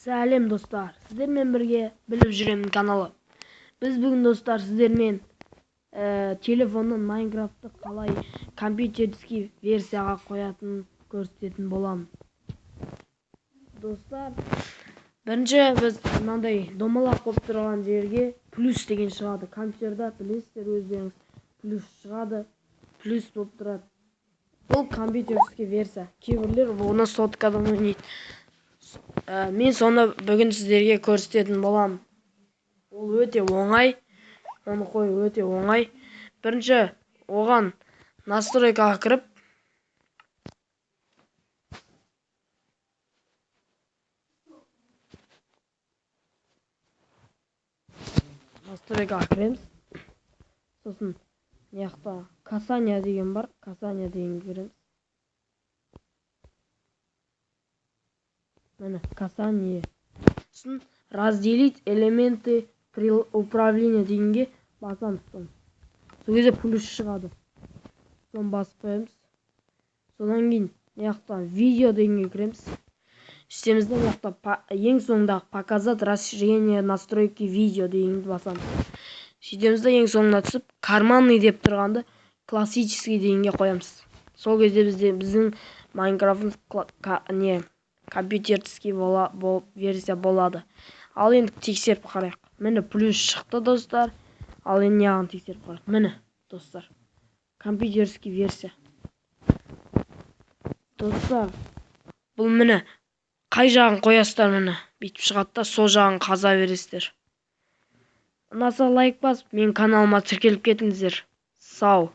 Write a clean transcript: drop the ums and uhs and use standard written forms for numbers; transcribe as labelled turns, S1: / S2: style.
S1: Сәлем достар, сіздермен бірге Біліп жүремін каналы. Біз бүгін достар сіздермен телефоннан Майнкрафтты қалай компьютерский версияға қоятынын көрсететін боламын. Достар, бірінші біз мынандай домалақ болып тұрған жерге плюс деген шығады. Компьютерда білесіздер өздеріңіз, плюс шығады, плюс болып тұрады. Бұл компьютерский версия. Кейбіреулер оны соткадан ойнайды. Мен соны бүгін сіздерге көрсететін боламын. Ол өте оңай. Оны қою өте оңай. Бірінші оған настройкаға кіріп, настройкаға кіреміз. Сосын мына жақта касание деген бар. Касание дегенге кіреміз. Міне касание. Сосын разделить элементы управления дегенге басамыз. Сол кезде плюс шығады. Соны басып қоямыз. Содан кейін мына жақта видео дегенге кіреміз. Үстемізде мына жақта ең соңындағы показать расширение настройки видео дегенді басамыз. Сөйтеміз де ең соңына түсіп карманный деп тұрғанды классический дегенге қоямыз. Сол кезде біздің Майнкрафтымыз компьютерский версия болады. Ал енді тексеріп қарайық. Міне плюс шықты достар. Ал енді неғын тексеріп қарайық. Міне достар, компьютерский версия. Достар, бұл міне қай жағын қоясыздар, міне бүйтіп шығады да сол жағын қаза бересіздер. Ұнаса лайк басып, менің каналыма тіркеліп кетіңіздер. Сау.